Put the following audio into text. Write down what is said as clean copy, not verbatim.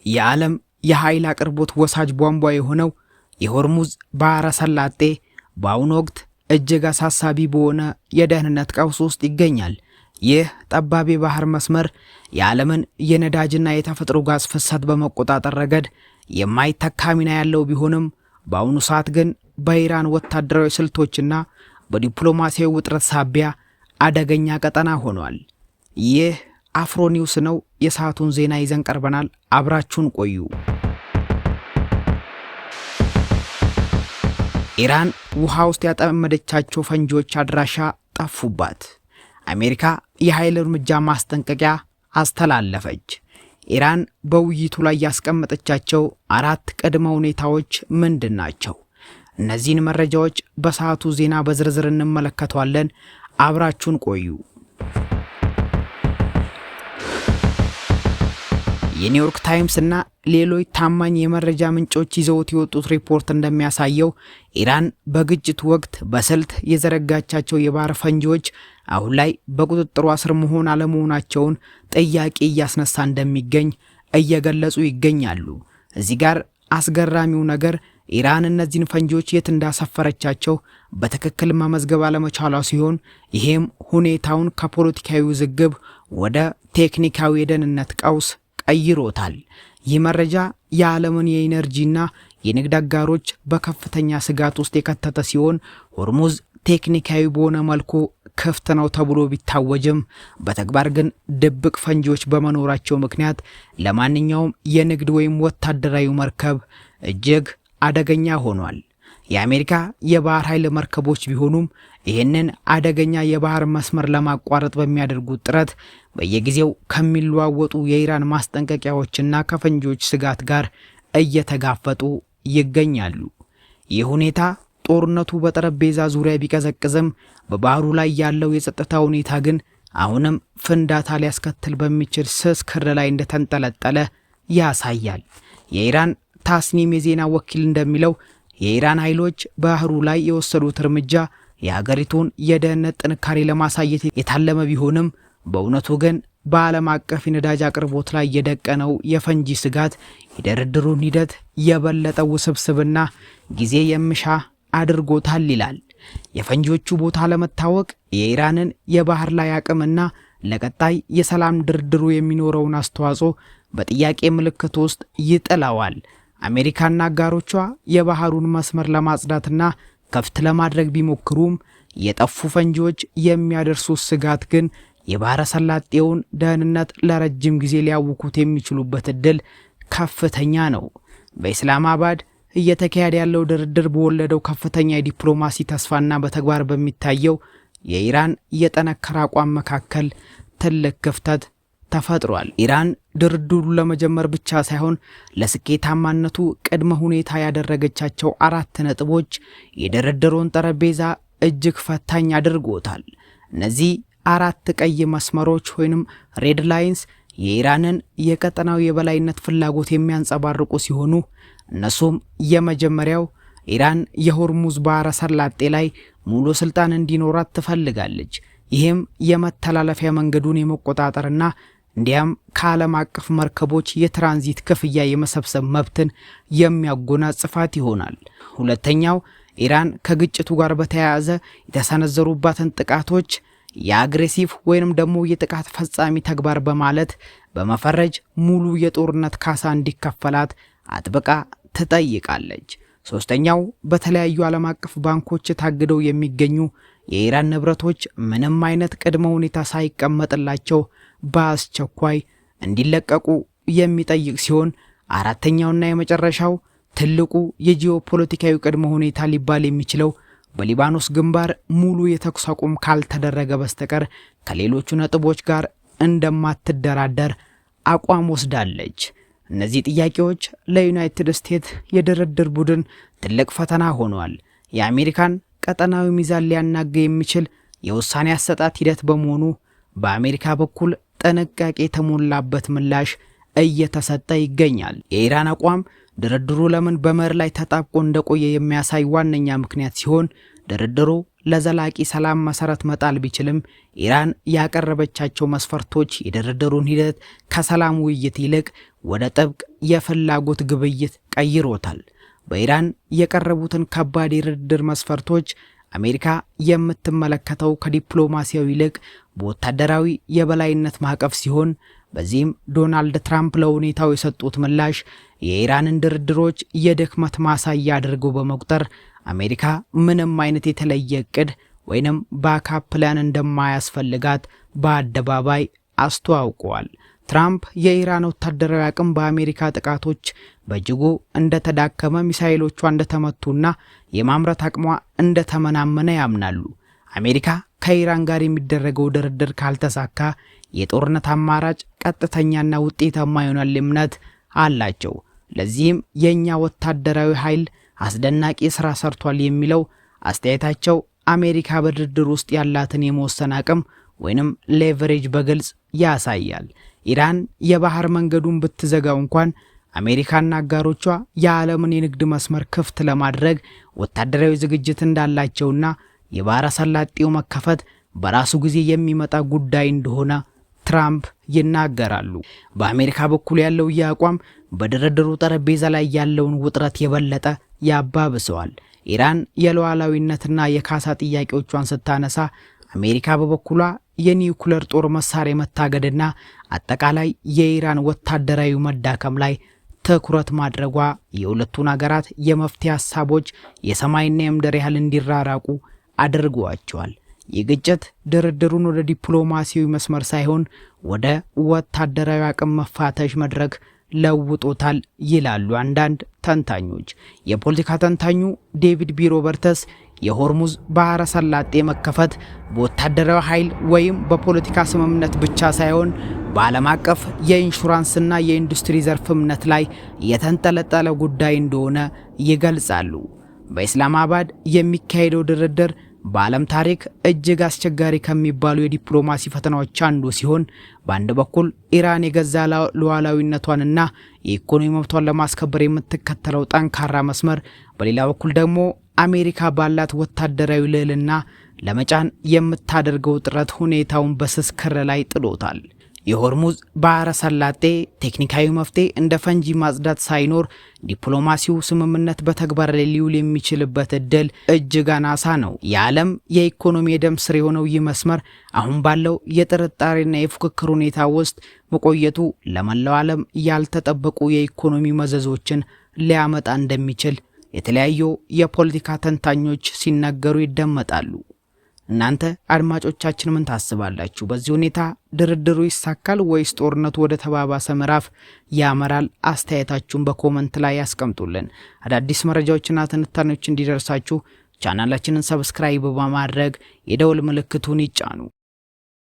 የዓለም የኃይል አቅርቦት ወሳጅ ቧንቧ የሆነው የሆርሙዝ ባሕረ ሰላጤ በአሁኑ ወቅት እጅግ አሳሳቢ በሆነ የደህንነት ቀውስ ውስጥ ይገኛል። ይህ ጠባብ የባህር መስመር የዓለምን የነዳጅና የተፈጥሮ ጋዝ ፍሰት በመቆጣጠር ረገድ የማይተካ ሚና ያለው ቢሆንም፣ በአሁኑ ሰዓት ግን በኢራን ወታደራዊ ስልቶችና በዲፕሎማሲያዊ ውጥረት ሳቢያ አደገኛ ቀጠና ሆኗል። ይህ አፍሮ ኒውስ ነው። የሰዓቱን ዜና ይዘን ቀርበናል። አብራችሁን ቆዩ። ኢራን ውሃ ውስጥ ያጠመደቻቸው ፈንጂዎች አድራሻ ጠፉባት። አሜሪካ የኃይል እርምጃ ማስጠንቀቂያ አስተላለፈች። ኢራን በውይይቱ ላይ ያስቀመጠቻቸው አራት ቅድመ ሁኔታዎች ምንድን ናቸው? እነዚህን መረጃዎች በሰዓቱ ዜና በዝርዝር እንመለከተዋለን። አብራችሁን ቆዩ። የኒውዮርክ ታይምስ እና ሌሎች ታማኝ የመረጃ ምንጮች ይዘውት የወጡት ሪፖርት እንደሚያሳየው፣ ኢራን በግጭቱ ወቅት በስልት የዘረጋቻቸው የባህር ፈንጂዎች አሁን ላይ በቁጥጥሯ ስር መሆን አለመሆናቸውን ጥያቄ እያስነሳ እንደሚገኝ እየገለጹ ይገኛሉ። እዚህ ጋር አስገራሚው ነገር ኢራን እነዚህን ፈንጂዎች የት እንዳሰፈረቻቸው በትክክል መመዝገብ አለመቻሏ ሲሆን፣ ይሄም ሁኔታውን ከፖለቲካዊ ውዝግብ ወደ ቴክኒካዊ የደህንነት ቀውስ ቀይሮታል። ይህ መረጃ የዓለምን የኢነርጂና የንግድ አጋሮች በከፍተኛ ስጋት ውስጥ የከተተ ሲሆን፣ ሆርሙዝ ቴክኒካዊ በሆነ መልኩ ክፍት ነው ተብሎ ቢታወጅም፣ በተግባር ግን ድብቅ ፈንጂዎች በመኖራቸው ምክንያት ለማንኛውም የንግድ ወይም ወታደራዊ መርከብ እጅግ አደገኛ ሆኗል። የአሜሪካ የባህር ኃይል መርከቦች ቢሆኑም፣ ይህንን አደገኛ የባህር መስመር ለማቋረጥ በሚያደርጉት ጥረት በየጊዜው ከሚለዋወጡ የኢራን ማስጠንቀቂያዎችና ከፈንጂዎች ስጋት ጋር እየተጋፈጡ ይገኛሉ። ይህ ሁኔታ ጦርነቱ በጠረጴዛ ዙሪያ ቢቀዘቅዝም፣ በባህሩ ላይ ያለው የጸጥታ ሁኔታ ግን አሁንም ፍንዳታ ሊያስከትል በሚችል ስስ ክር ላይ እንደተንጠለጠለ ያሳያል። የኢራን ታስኒም የዜና ወኪል እንደሚለው፣ የኢራን ኃይሎች ባህሩ ላይ የወሰዱት እርምጃ የሀገሪቱን የደህንነት ጥንካሬ ለማሳየት የታለመ ቢሆንም፣ በእውነቱ ግን በዓለም አቀፍ የነዳጅ አቅርቦት ላይ የደቀነው የፈንጂ ስጋት የድርድሩን ሂደት የበለጠ ውስብስብና ጊዜ የሚሻ አድርጎታል ይላል። የፈንጂዎቹ ቦታ አለመታወቅ የኢራንን የባህር ላይ አቅምና ለቀጣይ የሰላም ድርድሩ የሚኖረውን አስተዋጽኦ በጥያቄ ምልክት ውስጥ ይጥለዋል። አሜሪካና አጋሮቿ የባህሩን መስመር ለማጽዳትና ክፍት ለማድረግ ቢሞክሩም፣ የጠፉ ፈንጂዎች የሚያደርሱት ስጋት ግን የባህረ ሰላጤውን ደህንነት ለረጅም ጊዜ ሊያውኩት የሚችሉበት እድል ከፍተኛ ነው። በኢስላማባድ እየተካሄደ ያለው ድርድር በወለደው ከፍተኛ የዲፕሎማሲ ተስፋና በተግባር በሚታየው የኢራን የጠነከረ አቋም መካከል ትልቅ ክፍተት ተፈጥሯል። ኢራን ድርድሩን ለመጀመር ብቻ ሳይሆን ለስኬታማነቱ ቅድመ ሁኔታ ያደረገቻቸው አራት ነጥቦች የድርድሩን ጠረጴዛ እጅግ ፈታኝ አድርጎታል። እነዚህ አራት ቀይ መስመሮች ወይንም red lines የኢራንን የቀጠናዊ የበላይነት ፍላጎት የሚያንጸባርቁ ሲሆኑ፣ እነሱም የመጀመሪያው ኢራን የሆርሙዝ ባህረ ሰላጤ ላይ ሙሉ ስልጣን እንዲኖራት ትፈልጋለች። ይህም የመተላለፊያ መንገዱን የመቆጣጠርና እንዲያም ከዓለም አቀፍ መርከቦች የትራንዚት ክፍያ የመሰብሰብ መብትን የሚያጎናጽፋት ይሆናል። ሁለተኛው፣ ኢራን ከግጭቱ ጋር በተያያዘ የተሰነዘሩባትን ጥቃቶች የ aggressive ወይንም ደግሞ የጥቃት ፈጻሚ ተግባር በማለት በመፈረጅ ሙሉ የጦርነት ካሳ እንዲከፈላት አጥብቃ ትጠይቃለች። ሶስተኛው፣ በተለያዩ ዓለም አቀፍ ባንኮች ታግደው የሚገኙ የኢራን ንብረቶች ምንም አይነት ቅድመ ሁኔታ ሳይቀመጥላቸው በአስቸኳይ እንዲለቀቁ የሚጠይቅ ሲሆን፣ አራተኛውና የመጨረሻው ትልቁ የጂኦፖለቲካዊ ቅድመ ሁኔታ ሊባል የሚችለው በሊባኖስ ግንባር ሙሉ የተኩስ አቁም ካልተደረገ በስተቀር ከሌሎቹ ነጥቦች ጋር እንደማትደራደር አቋም ወስዳለች። እነዚህ ጥያቄዎች ለዩናይትድ ስቴትስ የድርድር ቡድን ትልቅ ፈተና ሆኗል። የአሜሪካን ቀጠናዊ ሚዛን ሊያናጋ የሚችል የውሳኔ አሰጣጥ ሂደት በመሆኑ በአሜሪካ በኩል ጥንቃቄ የተሞላበት ምላሽ እየተሰጠ ይገኛል። የኢራን አቋም ድርድሩ ለምን በመርህ ላይ ተጣብቆ እንደቆየ የሚያሳይ ዋነኛ ምክንያት ሲሆን፣ ድርድሩ ለዘላቂ ሰላም መሰረት መጣል ቢችልም፣ ኢራን ያቀረበቻቸው መስፈርቶች የድርድሩን ሂደት ከሰላም ውይይት ይልቅ ወደ ጥብቅ የፍላጎት ግብይት ቀይሮታል። በኢራን የቀረቡትን ከባድ የድርድር መስፈርቶች አሜሪካ የምትመለከተው ከዲፕሎማሲያዊ ይልቅ በወታደራዊ የበላይነት ማዕቀፍ ሲሆን፣ በዚህም ዶናልድ ትራምፕ ለሁኔታው የሰጡት ምላሽ የኢራንን ድርድሮች የድክመት ማሳያ አድርገው በመቁጠር አሜሪካ ምንም አይነት የተለየ እቅድ ወይንም backup plan እንደማያስፈልጋት በአደባባይ አስተዋውቀዋል። ትራምፕ የኢራን ወታደራዊ አቅም በአሜሪካ ጥቃቶች በእጅጉ እንደተዳከመ፣ ሚሳይሎቿ እንደተመቱና የማምረት አቅሟ እንደተመናመነ ያምናሉ። አሜሪካ ከኢራን ጋር የሚደረገው ድርድር ካልተሳካ የጦርነት አማራጭ ቀጥተኛና ውጤታማ ይሆናል እምነት አላቸው። ለዚህም የእኛ ወታደራዊ ኃይል አስደናቂ ስራ ሰርቷል የሚለው አስተያየታቸው አሜሪካ በድርድር ውስጥ ያላትን የመወሰን አቅም ወይንም leverage በግልጽ ያሳያል። ኢራን የባህር መንገዱን ብትዘጋው እንኳን አሜሪካና አጋሮቿ የዓለምን የንግድ መስመር ክፍት ለማድረግ ወታደራዊ ዝግጅት እንዳላቸውና የባህረ ሰላጤው መከፈት በራሱ ጊዜ የሚመጣ ጉዳይ እንደሆነ ትራምፕ ይናገራሉ። በአሜሪካ በኩል ያለው ይህ አቋም በድርድሩ ጠረጴዛ ላይ ያለውን ውጥረት የበለጠ ያባብሰዋል። ኢራን የሉዓላዊነትና የካሳ ጥያቄዎቿን ስታነሳ፣ አሜሪካ በበኩሏ የኒውክለር ጦር መሳሪያ መታገድና አጠቃላይ የኢራን ወታደራዊ መዳከም ላይ ትኩረት ማድረጓ የሁለቱን አገራት የመፍትሄ ሀሳቦች የሰማይና የምድር ያህል እንዲራራቁ አድርገዋቸዋል። ይህ ግጭት ድርድሩን ወደ ዲፕሎማሲያዊ መስመር ሳይሆን ወደ ወታደራዊ አቅም መፋተሽ መድረክ ለውጦታል ይላሉ አንዳንድ ተንታኞች። የፖለቲካ ተንታኙ ዴቪድ ቢ ሮበርተስ የሆርሙዝ ባህረ ሰላጤ መከፈት በወታደራዊ ኃይል ወይም በፖለቲካ ስምምነት ብቻ ሳይሆን በዓለም አቀፍ የኢንሹራንስና የኢንዱስትሪ ዘርፍ እምነት ላይ የተንጠለጠለ ጉዳይ እንደሆነ ይገልጻሉ። በኢስላማባድ የሚካሄደው ድርድር በዓለም ታሪክ እጅግ አስቸጋሪ ከሚባሉ የዲፕሎማሲ ፈተናዎች አንዱ ሲሆን፣ በአንድ በኩል ኢራን የገዛ ሉዓላዊነቷንና የኢኮኖሚ መብቷን ለማስከበር የምትከተለው ጠንካራ መስመር፣ በሌላ በኩል ደግሞ አሜሪካ ባላት ወታደራዊ ልዕልና ለመጫን የምታደርገው ጥረት ሁኔታውን በስስ ክር ላይ ጥሎታል። የሆርሙዝ ባህረ ሰላጤ ቴክኒካዊ መፍትሄ እንደ ፈንጂ ማጽዳት ሳይኖር ዲፕሎማሲው ስምምነት በተግባር ላይ ሊውል የሚችልበት እድል እጅግ አናሳ ነው። የዓለም የኢኮኖሚ የደም ስር የሆነው ይህ መስመር አሁን ባለው የጥርጣሬና የፉክክር ሁኔታ ውስጥ መቆየቱ ለመላው ዓለም ያልተጠበቁ የኢኮኖሚ መዘዞችን ሊያመጣ እንደሚችል የተለያዩ የፖለቲካ ተንታኞች ሲናገሩ ይደመጣሉ። እናንተ አድማጮቻችን ምን ታስባላችሁ? በዚህ ሁኔታ ድርድሩ ይሳካል ወይስ ጦርነቱ ወደ ተባባሰ ምዕራፍ ያመራል? አስተያየታችሁን በ comment ላይ ያስቀምጡልን። አዳዲስ መረጃዎችና ትንታኔዎች እንዲደርሳችሁ ቻናላችንን subscribe በማድረግ የደወል ምልክቱን ይጫኑ።